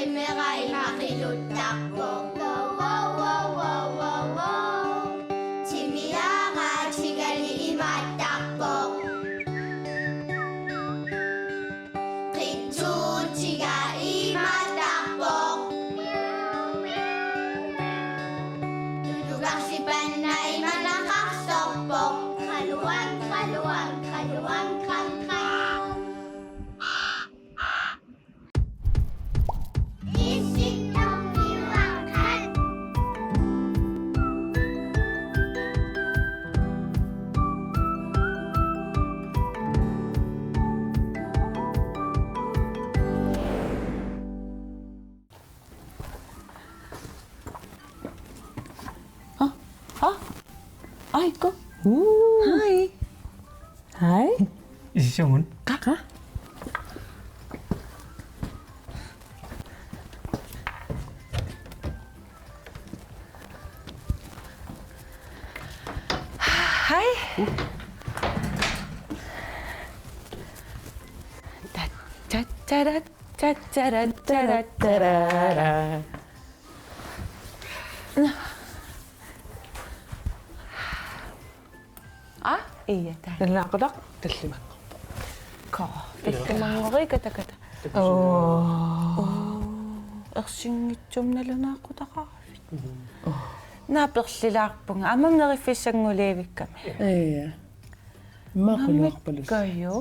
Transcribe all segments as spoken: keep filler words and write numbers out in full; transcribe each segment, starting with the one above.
Meeqqat imaattarpoq. Wow, wow, wow, wow, wow, wow. Timiaraatigali imaattarpoq. Qitsuutiga imaattarpoq. Tulugarsipanna imanaqarsorpoq. Qaluan, qaluan, qaluan, qan, qan. Aa, aa, aa, ikku. Uu. Hai. Hai. Isisungun. Qa, qa. Hai. Ta, ta, ta, ta, ta, ta, ta, ta, ta, ta. Aa, ija, taa. Nalunaaqutaq tallimanngorpoq. Ko, tallimanngori kata kata. Oo. Oo, ersinngitsumik nalunaaqutaqaravit. Mhm. Naa perlilaarpunga, aamma neriffissanngulivikkami. Ija. Immaqa quluarpalus. Kaju.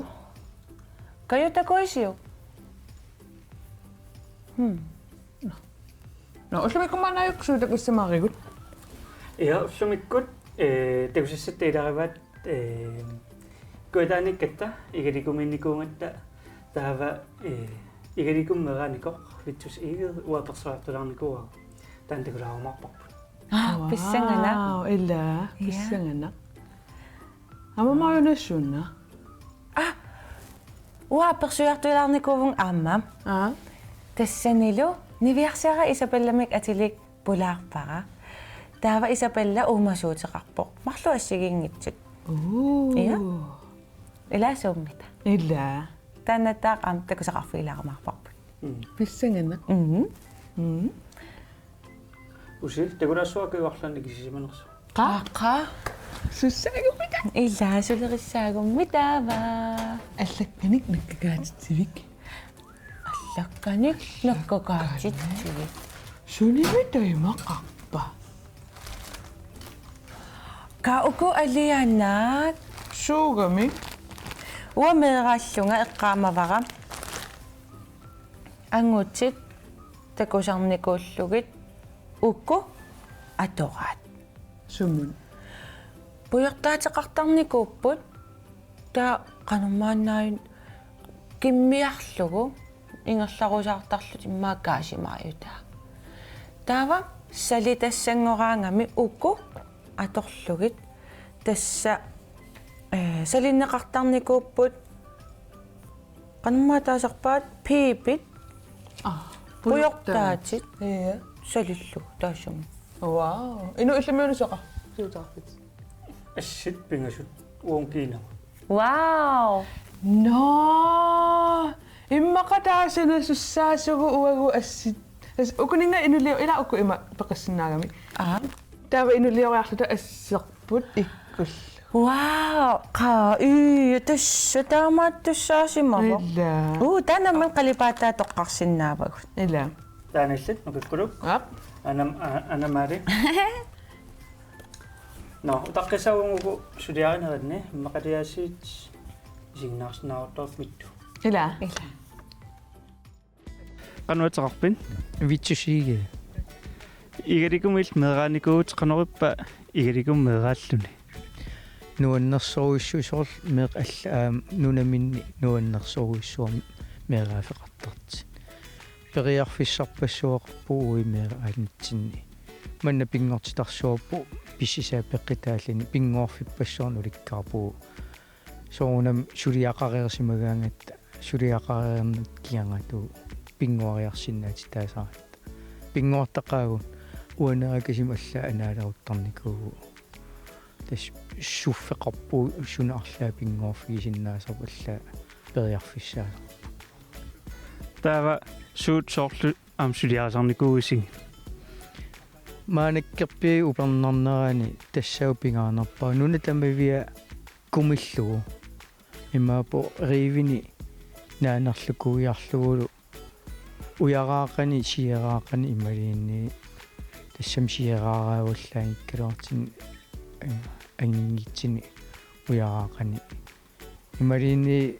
Kaju takuisiuk? Hmm. Nå, ullumikkut maannakkut suut takussamarigut? Ja, ullumikkut, eh, takusassatta ilagivaat, eh, Kujataaniikkatta, Igalikumiinnikuugatta, taava, eh, Igalikummi meeraanikoq Vittus Egede uanga persuartulaarnikuuara. Taanna takulaarumaarparput. Aa, wow, pissanganaq. Ila, ja, pissanganaq. Aamma Marianne suunna? Aa, uanga persuartulaarnikuuvunga aamma. Aa. Tassanilu niviarsiara Isabellamik atilik pulaarpara. Taava Isabella uumasuuteqarpoq. Marluk assigiinngitsut. Uu. Ja. Ila suummita. Ila. Taannattaaq aamma takusaqarfigilaarumaarparput. Mm. Pissanganaq. Mhm. Mhm. Usi, takulaassuara kaju arlaannik kisisimanersoq. Qa? Qa? Sussaagummita? Ila, sulerissaagummita taava. Allakkanik nakkakaatitsivik. Allakkanik nakkakaatitsivik. Sunimi taamaqarpa? Qa uku alianaat. Suugami? Uanga meeraallunga eqqaamavara angutit takusarnikuullugit uku atoraat. Sumut? Pujortaateqartarnikuupput, taava qanormaannaat kimmiarlugu ingerlarusaartarlutik immaqa kaasimaajutaa. Taava salitassanngoraagamik uku atorlugit tassa, eh, salinneqartarnikuupput. Qanormaa taasarpaat, pibit. Aa, pujortaatit. Pujortaatit. Ja. Salillugu taassuma. Wow. Inuk illit immiuneq soqarfiutaarpit? Assit pingasut uunga kiinama. Wow. Nå. Immaqa taasana sussaasugut uagut assit. As-, ukuninnga inulio-, ila uku ima peqassinnaagami. Aa. Taava inulioriarluta asserput ikkullu. Wow, qa, ii, tassa taamaattussaasimavoq. Ila. Uu, taanna aamma qalipaataa toqqarsinnaavagut. Ila. Taanna illit nukikkuluk. Aap. Anam-, a-, anamaali. Nå, utaqqissaagut uku suliarineranni, immaqaliaasiit isiginnaarsinnaavarput mittu. Ila. Ila. Qanoq ateqarpit? Vittus Egede. Igalikummi meeraanikuuvutit, qanorippa Igalikummi meeraalluni? Nuannersorujussuusoq meeqqat alla-, aam, nunaminni nuannersorujussuarmik meeraaffeqartartut. Periarfissarpassuaqarpugut uagut meeraanitsinni. Manna pinngortitarsuarput pississaa peqqutaalluni, pinnguarfippassuarnik ulikkaarpugut. Soorunami suliaqareersimagaangatta, suliaqareernatta kiangaattut pinnguariarsinnaatitaasaratta. Pinnguartaqaagut, uanga nerakasima allaat anaaleruttarnikuuvugut. Tassa suffeqarpugut suna arlaat pinnguarfigisinnaasarput, allaat periarfissaasarput. Taava suut soorlu aamma suliarisarnikuuisigit? Maanakkorpiaq upernarnerani tassaavoq pingaarnerpaaq nuna tamavia kumillugu. Imaappoq riivini naanerlukuiarlugulu ujaraaqani sieraaqani imaluunniit tassami sieraaraavallaanngikkaluartuni, eh, anginngitsuni ujaraaqani. Imaluunniit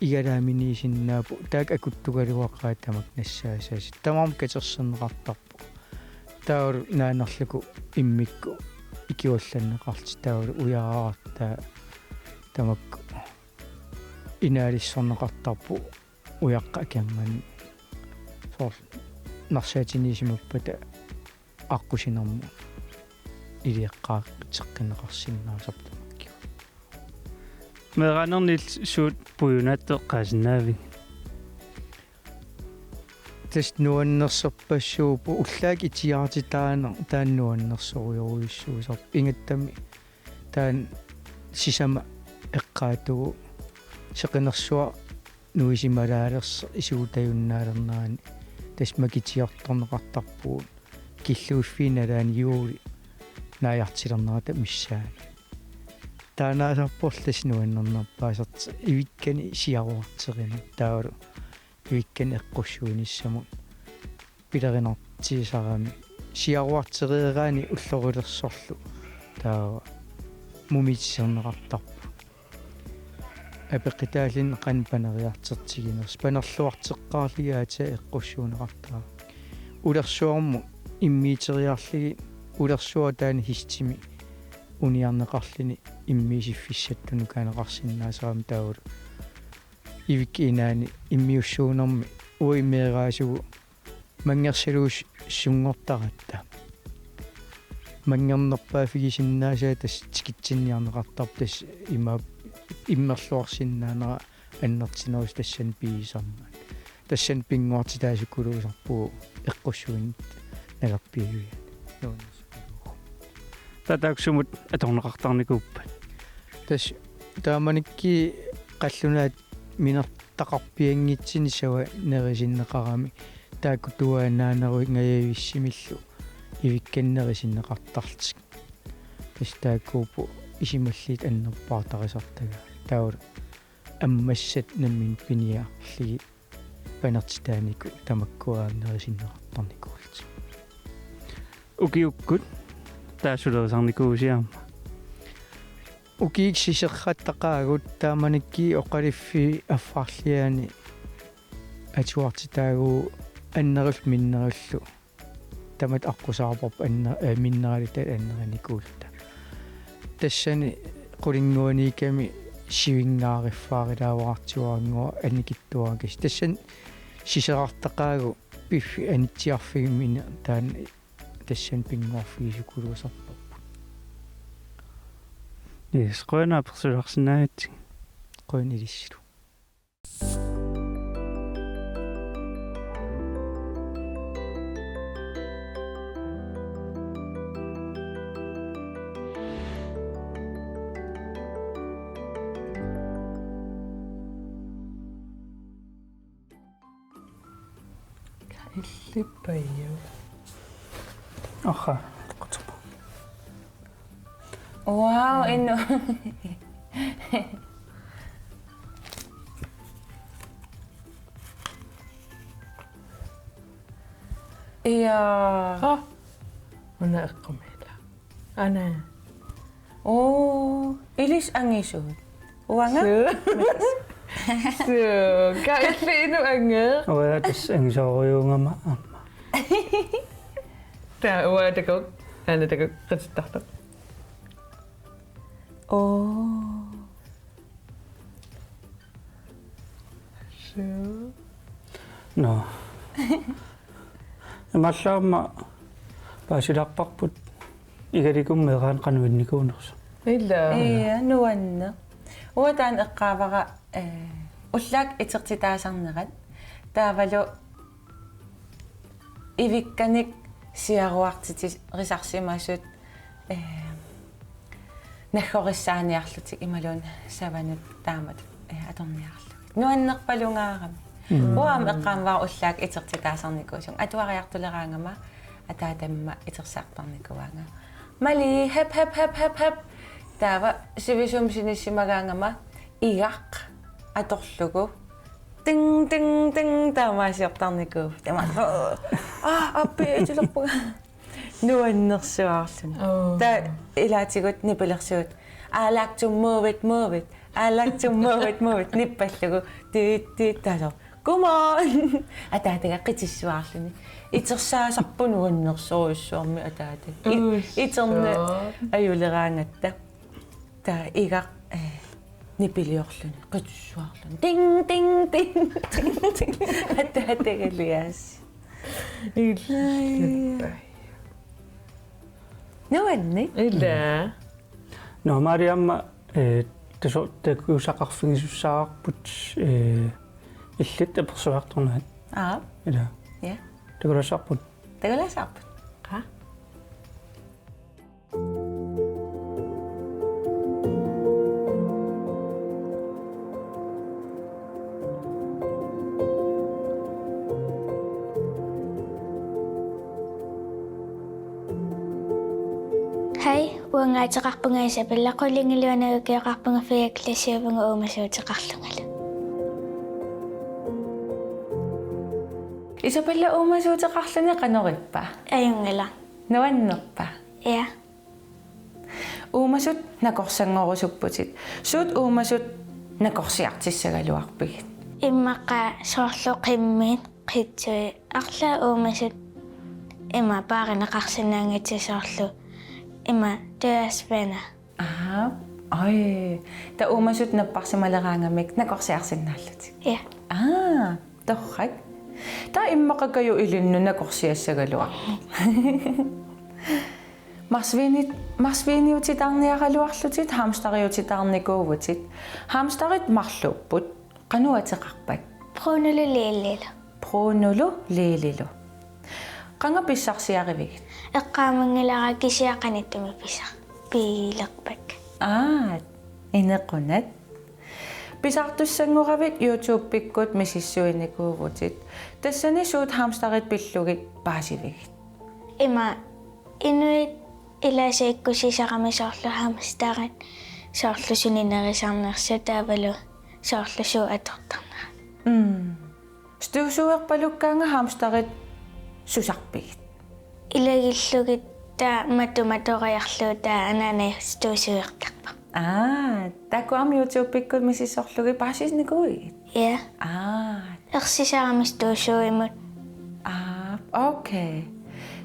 igalaaminiisinnaapput taakku akuttugaluaqaat tamakku nassaasasi. Tamarmik katersorneqartarput. Taavalu naanerlugu immikkut ikiuallanneqartut taavalu ujaraartaa tamakku inaalissorneqartarput ujaqqat akornanni soorlu narsaatiniisimappata aqqusinermut ilioqqaaqquteqqinneqarsinnaasarput tamakku. Meeraanernilli suut puiunaattoq eqqaasinnaavigit? Tassa nuannersorpassuupput ullaakkut itiaatitaaneq taanna nuannersorujorujussuusarpoq ingattami taanna sisamat eqqaatugut seqinersuaq nuisimalaalersoq isuutajunnaalernerani tassa makitiortorneqartarpugut killuiffiit nalaani juuli naajartilernerata missaani. Taannaasarporlu tassa nuannernerpaasartoq ivikkani siaruarterineq taavalu ivikkani eqqussuinissamut pilerinartigisarami siaruartereeraanni ullorilersorlu taava mumitiserneqartarpoq. Apeqqutaalluni qanoq paneriartortiginersoq panerluarteqqaarlugit aatsaat eqqussuunneqartarami. Ulersuarmut immiuteriarlugit ulersuaq taanna hestimi uniarneqarluni immiussiffissattunukaanneqarsinnaasarami taavalu ivikkap inaani immiussuunermi uagut meeraasugut manngersaluussunngortaratta. Manngernerpaaffigisinnaasaat tassa tikitsinniarneqartarpoq tassa ima immerluarsinnaanera annertunerusumik tassani pigisarnaat. Tassani pinnguartitaasukuluusarpugut eqqussuineq nalerpiaviani. Nuannersuuvugut. Taava taakku sumut atorneqartarnikuuppat? Tassa taamanikkut qallunaat minertaqarpianngitsunik sava nerisinneqarami taakku tuaannaaneruingajavissimillu ivikkani nerisinneqartarlutik. Tassa taakkuupput isumalluunniit annerpaartarisartagaat. Taavalu ammassat nammineq piniarlugit panertitaanikut tamakkua aamma nerisinneqartarnikuullutik. Ukiukkut taava sulerisarnikuuisi aamma? Ukiukkut sisorartaqaagut taamanikkut oqaluffik affarliani atuartitaaguugut annerullu minnerullu. Tamatta aqqusaarparput anner-, eh, minneralutalu annerinikuulluta. Tassani qulinnguaniikkami sivinngaariffaarilaartuaannguaq annikitsuarakkit. Tassani sisorartaqaagut piffissap anitsiarfimmi taanna tassani pinnguarfigisukuluusarparput. Yes, qujanaq apersularsinnaagatsigit. Qujanaq ilissilu. Illippaju. Aha, qutsupu. Wow, inu. Ja. Ha? Una eqqumila. Ana. Oo, ilissi angisuut. Uanga? Suu. Suu, ka illi inu ange. Uanga tassa angisoorujuugama aamma. Taava uanga takuuk, ana takuuk, qatittartoq. Oo. Suu. Nå. Imaallaat aamma paasilaarparput igalikuummat meeraaneq qanoq innikuunersoq. Ila. Ja, nuanneq. Uanga taanna eqqaavara, eh, ullaakkut itertitaasarnerat. Taavalu ivikkanik siaruartiterisarsimasut, eh, naggorissaaniarlutik imaluunniit savanut taamatut, eh, atorniarlugit. Nuannerpalungaarami. Uanga eqqaamavara ullaaq itertitaasarnikuusumik. Atuariartuleraangama ataatama itersaartarnikuugaanga. Mali, hep, hep, hep, hep, hep. Taava sivisuumik sinissimagaangama igaq atorlugu. Ting, ting, ting, taamaasiortarnikuuvoq. Taama, aa, appi, itilerpunga. Nuannersuarluni. Oo. Taava ilaatigut nipilersuut. I like to move it, move it. I like to move it, move it. Nippallugu. Tiit, tiit, taava. Come on! Ataataga qitissuarluni. Itersaasarpoq nuannersorujussuarmik ataata. I-, Uissaa. Iterneq ajuleraangatta. Taava igaq, eh, nipiliorluni, qitissuarluni. Ting, ting, ting, ting, ting. Ataatagalias. Ilaa. Nuanneq. Ilaa. Nå, Mariamma, eh, taso-, takusaqarfigisussaavarput, eh, illit apersuartornaat. Aap. Ilaa. Ja. Takulaassavarput. Takulaassavarput. Qaa? Hej, uanga ateqarpunga Isabella, qulingiluanut ukioqarpunga fire klassiuvunga uumasuuteqarlungalu. Isabella, uumasuuteqarluni qanoq ippa? Ajunngilaq. Nuannerpa? Ja. Uumasut nakorsanngorusupputit. Suut uumasut nakorsiartissagaluarpigit? Immaqa soorlu qimmit, qitsui, arlaat uumasut ima paarineqarsinnaanngitsut soorlu ima dørsvenner. Aa, oj. Taava uumasut napparsimaleraangamik nakorsiarsinnaallutik? Ja. Aa, torrak. Taava immaqa Kaju ilinnut nakorsiassagaluarpoq. Marsviini-, marsviiniutitaarniaraluarlutit, hamsteriutitaarnikuuvutit. Hamsterit marluupput. Qanoq ateqarpat? Brunolu Lililu. Brunolu Lililu. Qanga pissarsiarivigit? Eqqaamanngilara kisianni qanittumi pisar-, piilerpakka. Aa, inequnat. Pisartussanngoravit YouTubekkut misissuinikuuvutit. Tassani suut hamsterit pillugit paasivigit? Ima inuit ilaasa ikkussisarami soorlu hamsterit soorlu suninerisarnersut taavalu soorlu suut atortarnerat. Mm. Støvsugerpalukkaanga hamsterit susarpigit? Ilagillugit taava matu matoriarlugu taava anaanaa støvsugertarpoq. Aa, taakku aamma YouTubekkut misissorlugit paasisinikuuigit? Ja. Aa. Ersisarami støvsugerimut. Aa, okay.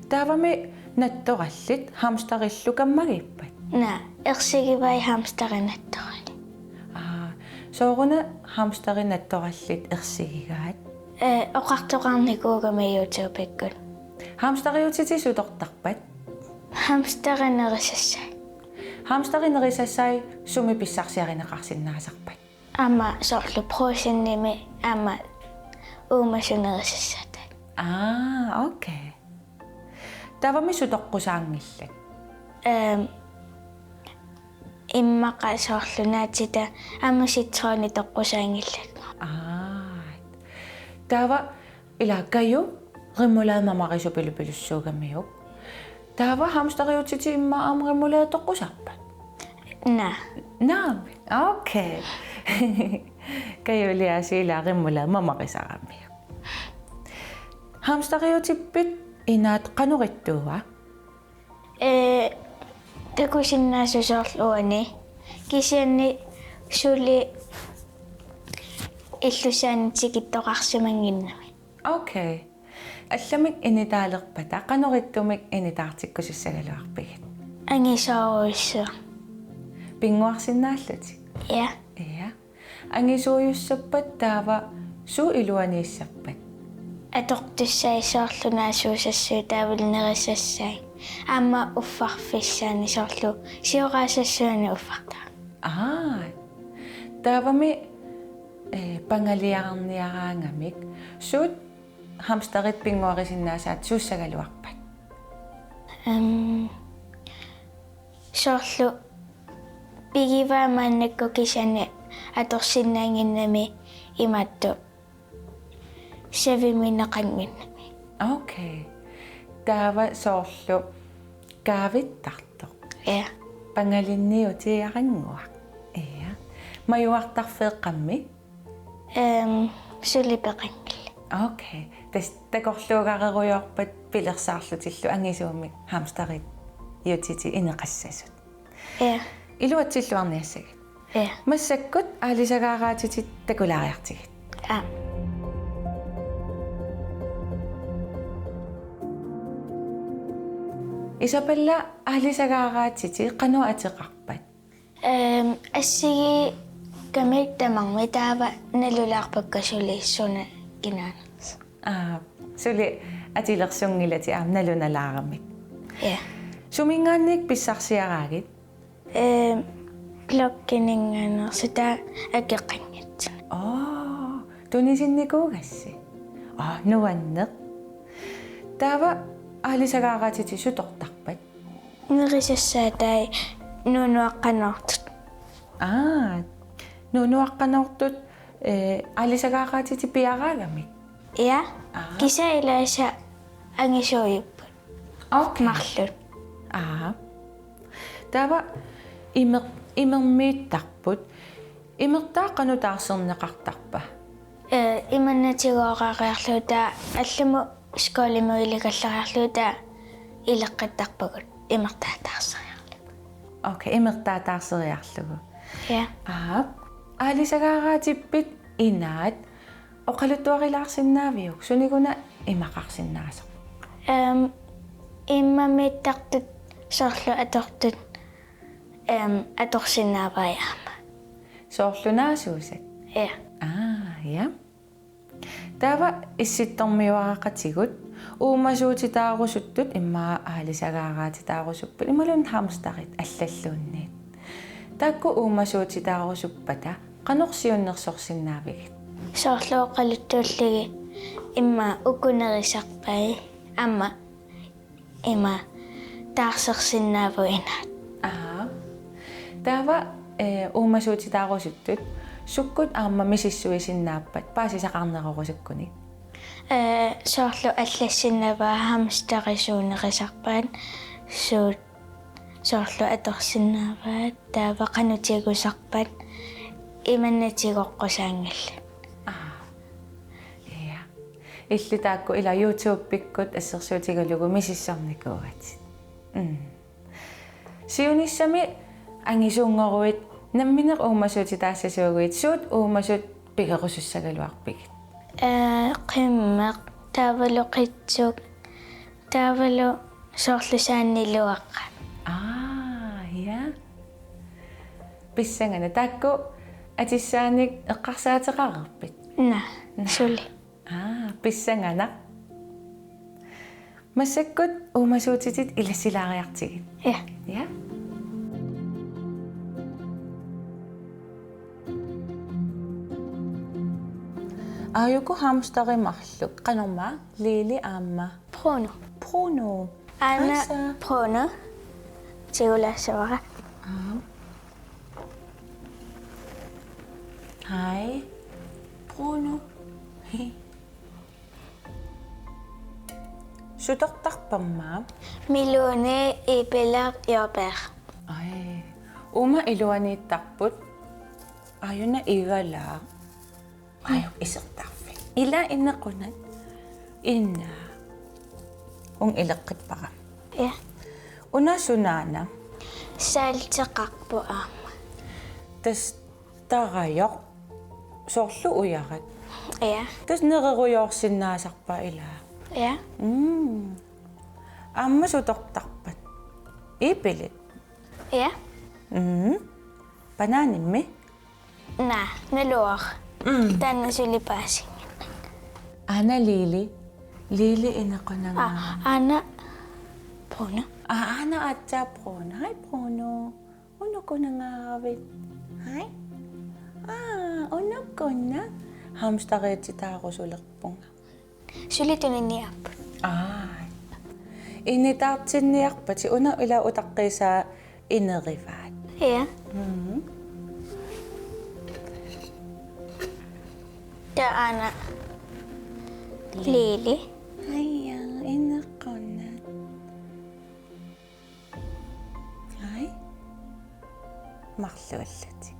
Taavami nattorallit hamsterillu kammagiippat? Naa, ersigivai hamsterit nattorallit. Aa, sooruna hamsterit nattorallit ersigigaat? Ee, oqartoqarnikuugami YouTubekkut. Hamsteriutitit sutortarpat? Hamsterit nerisassai. Hamsterit nerisassai sumi pissarsiarineqarsinnaasarpat? Aamma soorlu Brugsenimi aamma uumasut nerisassaataat. Aa, okay. Taavami suut toqqusaanngillat? Ehm, immaqa soorlu naatita aamma citronit toqqusaanngillat. Aa. Taava ila Kaju remoulade mamarisupilupilluarsuugamiuk. Taava hamsteriutitit immaqa aamma remoulade toqqusaappat? Naa. Naa, okay. Kajuliaasiilaa remoulade mamarisaramiuk. Hamsteriutippit inaat qanoq ittuua? Ee, takusinnaasoq soorlu uani. Kisianni suli illusaani tikittoqarsimannginnami. Okay. Allamik initaalerpata, qanoq ittumik initaartikkusussagaluarpigit? Angisoorujussuaq. Pinnguarsinnaallutik? Ja. Ja. Angisuujussappat taava suut iluaniissappat? Atortussai soorlu naasuusassuit taavalu nerisassai. Aamma uffarfissaani soorlu sioraasassuarnik uffartarami. Aa. Taavami, eh, pangaliarniaraangamik suut hamsterit pinnguarisinnaasaat suussagaluarpat? Ehm, soorlu pigivaa maannakkut kisianni atorsinnaannginnami imaattoq Savimineqannginnami. Okay. Taava soorlu kaavittartoq. Ja. Pangalinniutiarannguaq. Ja. Majuartarfeeqqammi? Ehm, suli peqanngilaq. Okay. Tassa takorluugarerujoorpat pilersaarlutillu angisuumik hamsteriutitit ineqassasut. Ja. Iluatsilluarniassagit. Ja. Massakkut aalisagaaraatitit takulaariartigit. Aa. Isabella, aalisagaaraatitit qanoq ateqarpat? Ehm, assigiikkami tamarmik taava nalulaarpakka suli suna kinaanersoq. Aa, suli atilersunngilatit aamma nalunalaaramik. Ja. Suminngaanniit pissarsiaraagit? Ehm, klokkininngaanneersoq taava akeqanngitsunik. Aa, tunisinnikuugassi? Aa, nuanneq. Taava aalisagaaraatitit sutortarpat? Nerisassaataat nuunuaqqanoortut. Aa, nuunuaqqanoortut, eh, aalisagaaraatitit piaraagamik? Ja. Aa. Kisianni ilaasa angisuujupput. Okay. Marluk. Aa. Taava imer-, imermiittarput. Imertaa qanoq taarserneqartarpa? Eh, imannatigooraariarlugu taava allamut skolimut ilikallariarlugu taava ileqqittarpagut imertaa taarseriarlugu. Okay, imertaa taarseriarlugu. Ja. Aap. Aalisagaaraatippit inaat oqaluttuarilaarsinnaaviuk, sunikuna imaqarsinnaasoq? Ehm, imermiittartut soorlu atortut, ehm, atorsinnaavai aamma. Soorlu naasuusat? Ja. Aa, ja. Taava issittormiuaraqatigut uumasuutitaarusuttut immaqa aalisagaaraatitaarusupput imaluunniit hamsterit allalluunniit. Taakku uumasuutitaarusuppata qanoq siunnersorsinnaavigit? Soorlu oqaluttuullugit immaqa uku nerisarpai aamma ima taarsersinnaavoq inaat. Aa. Taava, eh, uumasuutitaarusuttut sukkut aamma misissuisinnaappat paasisaqarnerorusukkunik? Eh, soorlu allassinnaavaat hamsteri suut nerisarpaat, suut soorlu atorsinnaavaat, taava qanoq tigusarpat imannatigooqqusaanngillat. Aa. Ja. Illit taakku ila YouTubekkut assersuutigalugu misissornikuugatit. Mm. Siunissami angisuunngoruit nammineq uumasuutitaassasuuguit suut uumasut pigerusussagaluarpigit? Eh, qimmeq, taavalu qitsuk, taavalu soorlu saanniluaqqat. Aa, ja. Pissanganaq, taakku atissaanik eqqarsaateqareerpit? Naa, naa. Suli. Aa, pissanganaq. Massakkut uumasuutitit ilassilaariartigit. Ja. Ja. Aajuku hamsteri marluk, qanormaa, Lili aamma? Bruno. Bruno. Aana. Hej så. Bruno. Tigulaassavara. Aa. Hej. Bruno. Sutortarpamma? Meloni, Ibelaq, Jordbær. Aj. Uuma iluaniittarput. Aajuna igalaaq. Ajuk isertarfik. Ila inequnaq. Ina. Uunga ileqqippara. Ja. Una sunaana? Saalteqarpoq aamma. Tassa tarajoq. Soorlu ujarak. Ja. Tassa nererujoorsinnaasarpa ila? Ja. Mm. Aamma sutortarpat? Iipilit? Ja. Mm. Bananimmi? Naa, naluara. Mm. Taanna suli paasinngilaq. Aana Lili. Lili inequnangaarami. Aa, aana Bruno. Aa, aana aatsaat Bruno. Hej, Bruno. Unokunangaaravit? Hej. Aa, unokunaq. Hamsteriutitaarusulerpunga. Suli tuniniaapput. Aa. Initaartinniarpatit, una ila utaqqiisaa inerivaat. Ja. Mhm. Taava aana Lili. Haja, inequnaq. Hej. Marluullutik.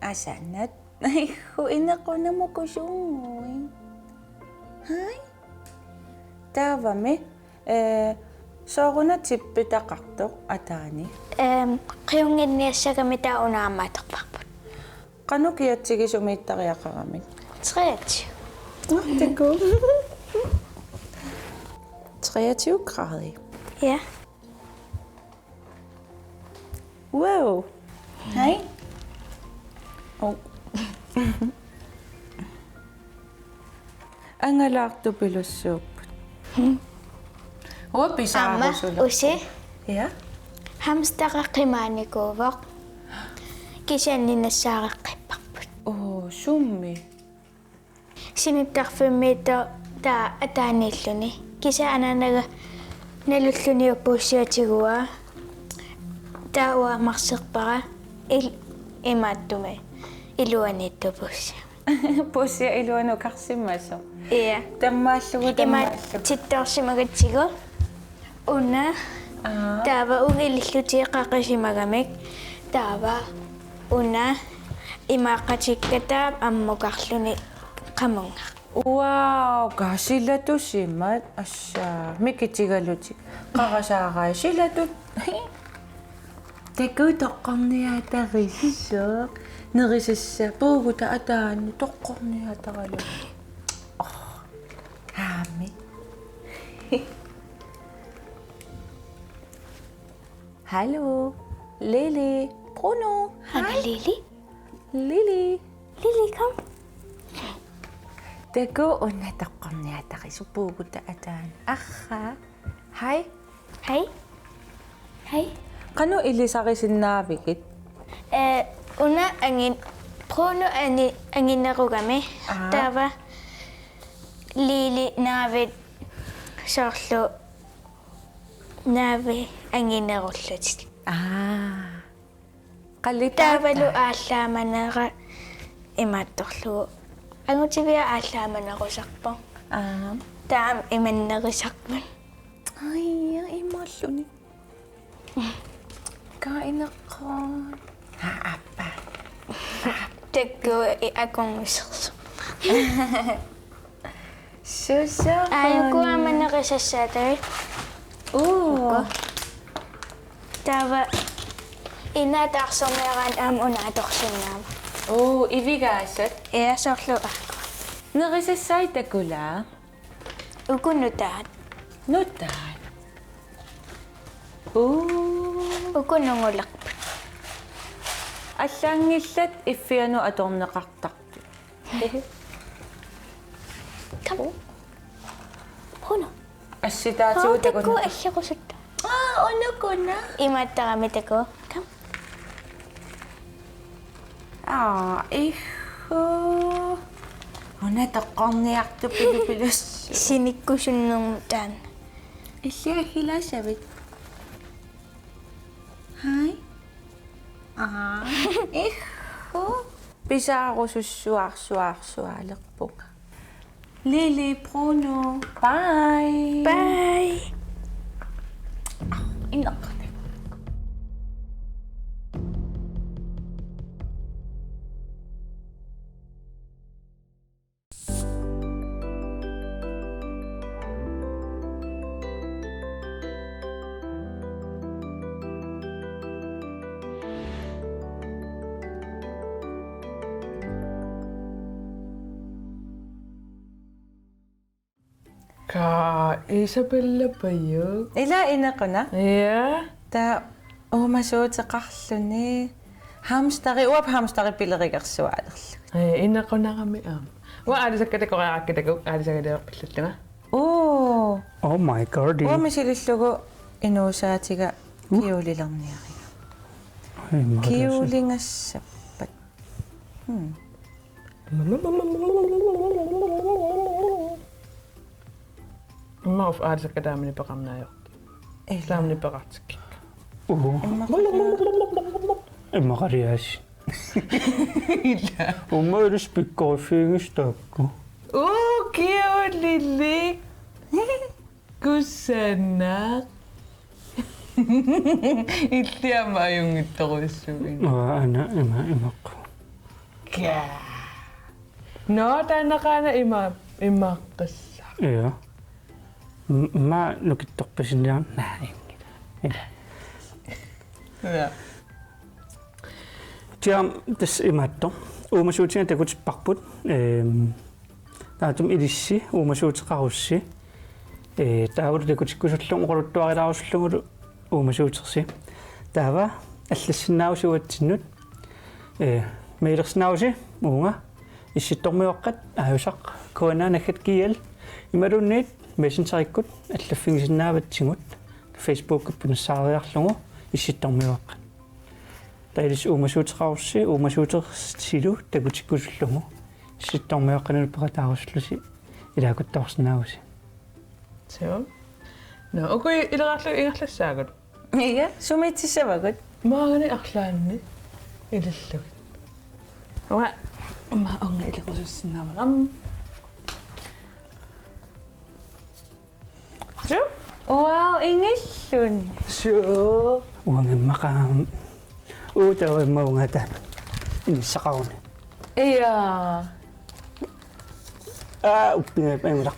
Asanat. Ihhu, inequnaq, mukusunnguit. Hej. Taavami, eh, sooruna tippitaqartoq ataani? Ehm, qiunnginniassagami, taava una aamma atorparput. Qanoq kiatsigisumik ittariaqaramik? Treogtyve. Nå, takuuk. Treogtyve grader. Ja. Wow. Hej. Oh. Angalaartupilussuupput. Uanga pisaarusulerpunga. Aamma usi. Ja. Hamsteri qimaanikuuvoq. Kisianni nassaareqqipparput. Oo, summi? Sinittarfimmiittoq taava ataaniilluni. Kisianni anaanaga nalulluniuk puussiaq tiguaa. Taava uanga marserpara il-, imaattumik iluaniittoq puussiaq. Puussiaq iluanut karsimasoq. Ja. Tammaallugu, imaat tammaallugu. Tittoorsimagatsigu. Una. Aa. Taava uunga ilillutik qaqisimagamik. Taava una imaaqqatikka taava ammukarluni qamunga. Wow, kaa silatusimat, assaa, mikitigalutik. Qarasaarai silatut. Takuuk toqqorniaatarissoq. Nerisassaa, puugutta ataani toqqorniaataralugu. Oh, aammi. Hallo. Lili. Bruno. Hej. Hej, Lili. Lili. Lili, kom. Takuuk una toqqorniaatarisoq, puugutta ataani. Arraa. Hej. Hej. Hej. Qanoq ilisarisinnaavigit? Eh, una angin-, Bruno ani-, anginerugami. Aa. Taava Lili naavit soorlu naavi anginerullutik. Aa. Qalipaat. Taavalu aallaamanera imaattorlugu. Angutiviat aallaamanerusarpoq. Aa. Taava imannerisarput. Ai, ja, imalluni. Kaa ineqquun. Ha, appa. Takuuk i-, akornusersoq. Susoqan. Aajuku aamma nerisassaatavit. Uu. Uku. Taava inaat taarserniaraanni aamma una atorsinnaammat. Uu, ivigaasat. Ja, soorlu aajuku. Nerisassai takulaa. Uku nutaat. Nutaat. Uu. Uku nungulerput. Allaanngillat iffianut atorneqartartut. Kom. Bruno. Assitaatigut. Hov, takuuk takunnaq. Aggerusut. Aa, unukuna. Imaattarami takuuk. Kom. Aa, ihhu. Una toqqorniartupilu pilus. Sinikkusunnermut taanna. Illit aggilaasavit? Hej. Aa, ihhu. Pisaarusussuarsuarsualerpunga. Lili, Bruno. Bye. Bye. Inequnaq. Kaa Isabella Pajuk. Ila inequnaq. Ja. Taava uumasuuteqarluni. Hamsteri, uanga hamsteri pilerigersuaalerlugu. Ee, inequnarami aamma. Uanga aalisakkat takoreerakkit takuuk, aalisakkat pillallunga. Uu. Oh my God. Uanga misilillugu inuusaatiga kiulilerniariga. Ai, mara. Kiulingassappat. Hmm. Immaqa uf aalisakkat taamani peqarnaajoq. Ila. Taamani peqartikkikka. Uhu. Immaqa. Immaqaliaas. Ila. Uumma ilis pikkoriffigigissi taakku. Uu, cute. Lili. Kusanaq. Illit aamma ajunngitsorujussuuit. Aa, aana ima imaq. Kaa. Nå, taanna qanoq ima, imaqassaq. Ja. M-, ma nukittorpasiniarn-, naa, inngila. Ja. Tiam, tassa imaattoq. Uumasuutiga takutipparput. Ehm, taamatut ilissi, uumasuuteqarussi. Eh, taavalu takutikkusullugu oqaluttuarilaarusullugulu uumasuutersi. Taava allassinnaavusi uatsinnut. Eh, mailersinnaavusi uunga issittormiuaqqat aajusaq K N R naggat G L imaluunniit Messengerikkut allaffigisinnaavatsigut Facebookikkut nassaariarlugu issittormiuaqqat. Taava ilissi uumasuuteqarussi, uumasuutersilu takutikkusullugu issittormiuaqqanut peqataarusullusi ilaakuttoorsinnaavusi. Suu. Nå, uku ileraarlu ingerlassaagut. Ja, sumiitsissavagut. Maani arlaanni ilillugit. Uanga, ma unga ilerusussinnaamagam. Suu? Wow, ingillun. Suu. Uanga maqaam. Uta uanga taama. Inissaqaruni. Ja. Aa, uppinga pangula.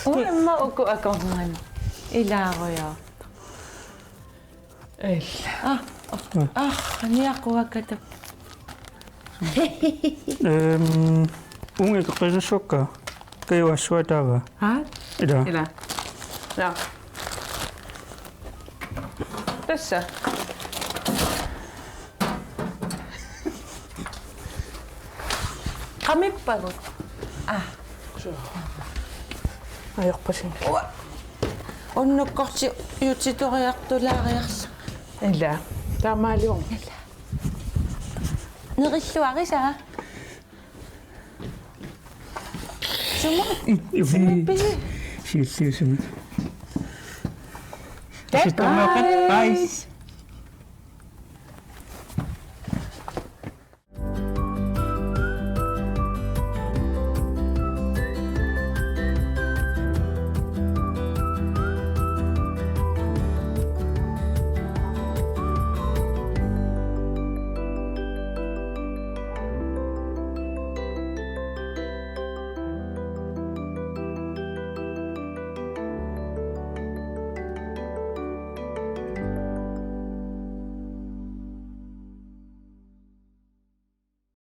Uanga uku akorngan. Ilaarujoortoq. Ella. Ah, ah, niaquakata. Ehm, unga qisassuakka. Kajuassuataava. Ha? Ila. Ila. Ja. Tassa. Qamippagut. Ah. Ajorpasinngilaq. Ua. Unnukkorsiutitoriartulaariarlunga. Ila. Taamaaliorn. Ila. Nerilluarisa. Sumut? Sumut pisi? Siulliusumut. Bye. Bye.